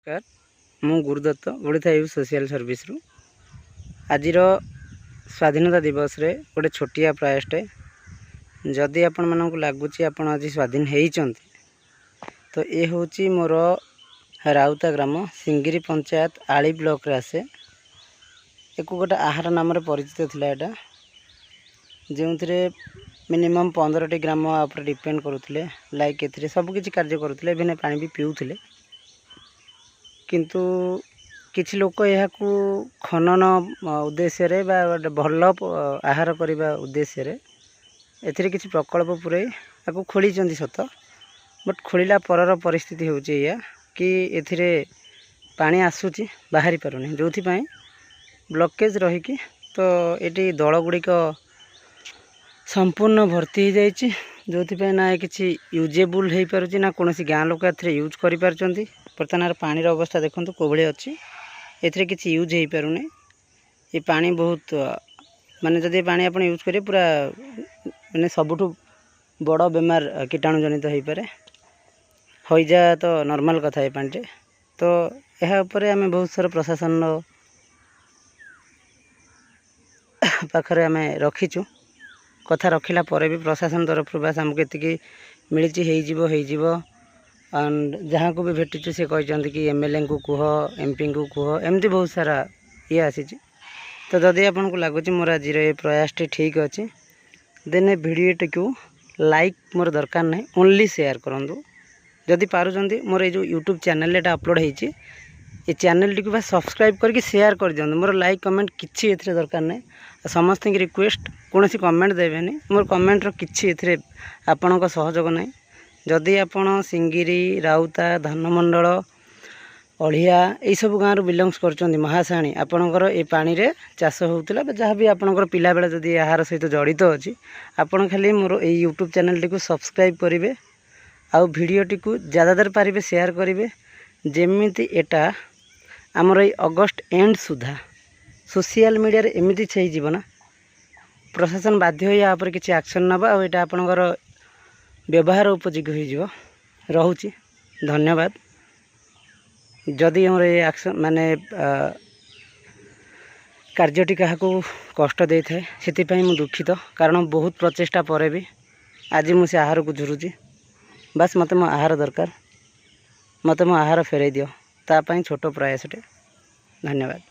ନମସ୍କାର, ମୁଁ Gurudatt, Odisha youth social ସର୍ଭିସରୁ। ଆଜିର ସ୍ୱାଧୀନତା ଦିବସରେ ଗୋଟେ ଛୋଟିଆ ପ୍ରୟାସଟେ। ଯଦି ଆପଣମାନଙ୍କୁ ଲାଗୁଛି ଆପଣ ଆଜି ସ୍ୱାଧୀନ ହେଇଛନ୍ତି, ତ ଏ ହେଉଛି ମୋର ରାଉତା ଗ୍ରାମ, ସିଙ୍ଗିରି ପଞ୍ଚାୟତ, ଆଳି ବ୍ଲକରେ ଆସେ। ଏକୁ ଗୋଟେ ଆହାର ନାମରେ ପରିଚିତ ଥିଲା ଏଇଟା, ଯେଉଁଥିରେ ମିନିମମ୍ 15ଟି ଗ୍ରାମ ଉପରେ ଡିପେଣ୍ଡ କରୁଥିଲେ। ଲାଇକ୍ ଏଥିରେ ସବୁକିଛି କାର୍ଯ୍ୟ କରୁଥିଲେ, ଇଭିନ୍ ପାଣି ବି ପିଉଥିଲେ। କିନ୍ତୁ କିଛି ଲୋକ ଏହାକୁ ଖନନ ଉଦ୍ଦେଶ୍ୟରେ ବା ଗୋଟେ ଭଲ ଆହାର କରିବା ଉଦ୍ଦେଶ୍ୟରେ ଏଥିରେ କିଛି ପ୍ରକଳ୍ପ ପୂରାଇ ତାକୁ ଖୋଳିଛନ୍ତି ସତ, ବଟ୍ ଖୋଳିଲା ପରର ପରିସ୍ଥିତି ହେଉଛି ଏଇଆ କି ଏଥିରେ ପାଣି ଆସୁଛି, ବାହାରି ପାରୁନି, ଯେଉଁଥିପାଇଁ ବ୍ଲକେଜ୍ ରହିକି ତ ଏଠି ଦଳ ଗୁଡ଼ିକ ସମ୍ପୂର୍ଣ୍ଣ ଭର୍ତ୍ତି ହେଇଯାଇଛି, ଯେଉଁଥିପାଇଁ ନା କିଛି ୟୁଜେବୁଲ୍ ହେଇପାରୁଛି, ନା କୌଣସି ଗାଁ ଲୋକ ଏଥିରେ ୟୁଜ୍ କରିପାରୁଛନ୍ତି। ବର୍ତ୍ତମାନ ଏହାର ପାଣିର ଅବସ୍ଥା ଦେଖନ୍ତୁ କେଉଁଭଳି ଅଛି। ଏଥିରେ କିଛି ୟୁଜ୍ ହେଇପାରୁନି। ଏ ପାଣି ବହୁତ, ମାନେ ଯଦି ଏ ପାଣି ଆପଣ ୟୁଜ୍ କରିବେ, ପୁରା ମାନେ ସବୁଠୁ ବଡ଼ ବେମାର କୀଟାଣୁ ଜନିତ ହେଇପାରେ। ହଇଜା ତ ନର୍ମାଲ୍ କଥା ଏ ପାଣିରେ। ତ ଏହା ଉପରେ ଆମେ ବହୁତ ସାରା ପ୍ରଶାସନର ପାଖରେ ଆମେ ରଖିଛୁ କଥା। ରଖିଲା ପରେ ବି ପ୍ରଶାସନ ତରଫରୁ ବାସ୍ ଆମକୁ ଏତିକି ମିଳିଛି, ହେଇଯିବ, ହେଇଯିବ। ଆଣ୍ଡ ଯାହାକୁ ବି ଭେଟିଛୁ, ସେ କହିଛନ୍ତି କି ଏମ୍ଏଲ୍ଏଙ୍କୁ କୁହ, ଏମ୍ପିଙ୍କୁ କୁହ, ଏମିତି ବହୁତ ସାରା ଇଏ ଆସିଛି। ତ ଯଦି ଆପଣଙ୍କୁ ଲାଗୁଛି ମୋର ଆଜିର ଏ ପ୍ରୟାସଟି ଠିକ୍ ଅଛି, ଦେନ୍ ଏ ଭିଡ଼ିଓଟିକୁ ଲାଇକ୍ ମୋର ଦରକାର ନାହିଁ, ଓନ୍ଲି ସେୟାର କରନ୍ତୁ ଯଦି ପାରୁଛନ୍ତି। ମୋର ଏଇ ଯେଉଁ ୟୁଟ୍ୟୁବ୍ ଚ୍ୟାନେଲରେ ଏଇଟା ଅପଲୋଡ଼ ହେଇଛି, ଏ ଚ୍ୟାନେଲଟିକୁ ବା ସବସ୍କ୍ରାଇବ୍ କରିକି ସେୟାର କରିଦିଅନ୍ତୁ। ମୋର ଲାଇକ୍ କମେଣ୍ଟ କିଛି ଏଥିରେ ଦରକାର ନାହିଁ। ଆଉ ସମସ୍ତଙ୍କୁ ରିକ୍ୱେଷ୍ଟ, କୌଣସି କମେଣ୍ଟ ଦେବେନି। ମୋର କମେଣ୍ଟର କିଛି ଏଥିରେ ଆପଣଙ୍କ ସହଯୋଗ ନାହିଁ। ଯଦି ଆପଣ ସିଙ୍ଗିରି, ରାଉତା, ଧାନମଣ୍ଡଳ, ଅଳିଆ ଏଇସବୁ ଗାଁରୁ ବିଲଙ୍ଗସ୍ କରୁଛନ୍ତି, ମହାଶାଣୀ, ଆପଣଙ୍କର ଏ ପାଣିରେ ଚାଷ ହେଉଥିଲା ବା ଯାହା ବି ଆପଣଙ୍କର ପିଲାବେଳେ ଯଦି ଏହାର ସହିତ ଜଡ଼ିତ ଅଛି, ଆପଣ ଖାଲି ମୋର ଏଇ ୟୁଟ୍ୟୁବ୍ ଚ୍ୟାନେଲଟିକୁ ସବସ୍କ୍ରାଇବ୍ କରିବେ ଆଉ ଭିଡ଼ିଓଟିକୁ ଜ୍ୟାଦାତର ପାରିବେ ସେୟାର କରିବେ, ଯେମିତି ଏଟା ଆମର ଏଇ ଅଗଷ୍ଟ ଏଣ୍ଡ ସୁଦ୍ଧା ସୋସିଆଲ ମିଡ଼ିଆରେ ଏମିତି ହେଇଯିବ ନା, ପ୍ରଶାସନ ବାଧ୍ୟ ହୋଇ ୟା ଉପରେ କିଛି ଆକ୍ସନ୍ ନେବ ଆଉ ଏଇଟା ଆପଣଙ୍କର ବ୍ୟବହାର ଉପଯୋଗୀ ହୋଇଯିବ। ରହୁଛି, ଧନ୍ୟବାଦ। ଯଦି ଆମର ଏ ଆକ୍ସନ୍ ମାନେ କାର୍ଯ୍ୟଟି କାହାକୁ କଷ୍ଟ ଦେଇଥାଏ, ସେଥିପାଇଁ ମୁଁ ଦୁଃଖିତ, କାରଣ ବହୁତ ପ୍ରଚେଷ୍ଟା ପରେ ବି ଆଜି ମୁଁ ସେ ଆହାରକୁ ଝୁରୁଛି। ବାସ୍ ମୋତେ ମୋ ଆହାର ଦରକାର, ମୋତେ ମୋ ଆହାର ଫେରାଇ ଦିଅ। ତା ପାଇଁ ଛୋଟ ପ୍ରୟାସଟେ। ଧନ୍ୟବାଦ।